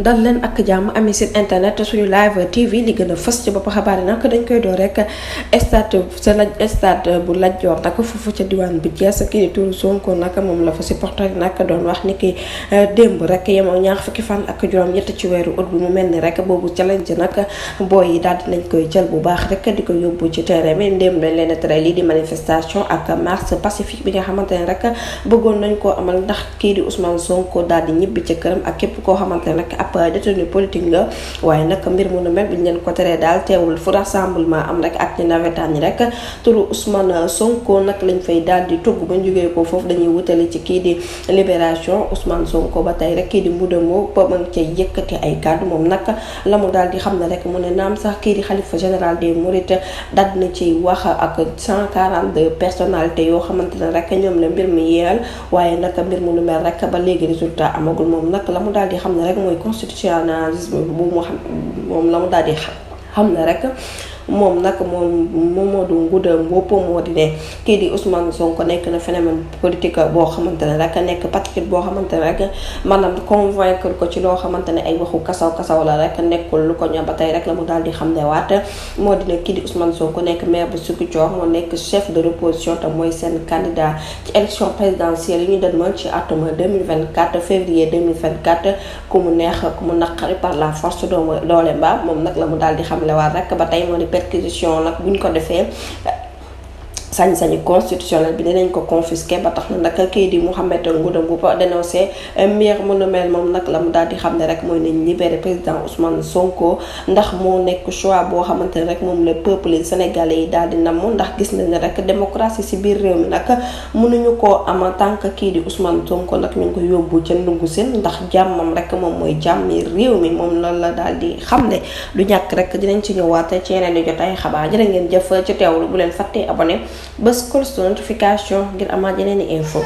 dal leen ak jàmm ami site internet suñu live TV li gën a fës ci bopp xabaar yi nag dañ koy door rek stade bu Lat Dior nag foofu ca diwaan bu Thiès kii di turu Sonko nag moom la fa supporter yi nag doon wax ni ki démb rek yemoo ñaar fukki fan ak juróom-ñett ci weeru ut bi mu mel ni rek boobu challenge nag booy yi daal dinañ koy jël bu baax rek di ko yóbbu ci terrain bi ndéem dañ leen a tere lii di manifestation ak marche pacifique bi nga xamante ne rek bëggoon nañ koo amal ndax kii di Ousmane Sonko daal di ñibbi ca këram ak képp koo xamante ne rek ab détenu politique nga waaye nag mbir mu nu mel bi ñu leen ko teree daal teewul fu rassemblement am rek ak ñi nawetaan ñi rek turu Ousmane Sonko nag lañ fay daal di tugg ba ñu jógee ko foofu dañuy wutali ci kii di libération Ousmane Sonko ba tey rek kii di Mbudemoo ba mën cay yëkkati ay kàddu moom nag la mu daal di xam ne rek mu ne naam sax kii di xalifa général des Mourides daal dina ci wax ak 142 personnalités yoo xamante ne rek ñoom la mbir mi yeel waaye nag mbir mu nu mel rek ba léegi résultat amagul moom nag la mu daal di xam ne rek mooy constitutionnalisme bu mu xam moom la mu daal di xam ne rek moom nag moom Mamadou Ngouda Mboup moo di ne kii di Ousmane Sonko nekk na phénomène politique boo xamante ne rek nekk patriote boo xamante ne rek maanaam convaincre ko ci loo xamante ne ay waxu kasaw la rek nekkul lu ko ñor ba tey rek la mu daal di xam ne waat moo di ne kii di Ousmane Sonko nekk maire bu Ziguinchor moo nekk chef de l'opposition te mooy seen candidat ci élection présidentielle yi ñu dënmal ci atum 2024 février 2024 ku mu neex ku mu naqari par la force doole mbaam moom nag la mu daal di xam le waat rek ba tey moo di perquisition nag buñ ko defee sañ-sañu constitutionnel bi dinañ ko confisqué ba tax na nag kii di Mouhamed Ngouda Mboup dénoncé mbir mu nu mel moom nag la mu daal di xam ne rek mooy nañ libéré président Ousmane Sonko ndax moo nekk choix boo xamante ne rek moom le peuple sénégalais yi daal di namm ndax gis nañ ne rek démocratie si biir réew mi nag mënuñu koo am tant que kii di Ousmane Sonko nag ñu ngi ko yóbbu ca ndungu seen ndax jàmmam rek moom mooy jàmmi réew mi moom loolu la daal di xam ne du ñàkk rek dinañ ci ñëwaat ci yeneen di jotaay xabaar jërë ngeen jëf ci teewlu bu leen fàttee abonné bës cloche de notification ngir amaat yeneen i info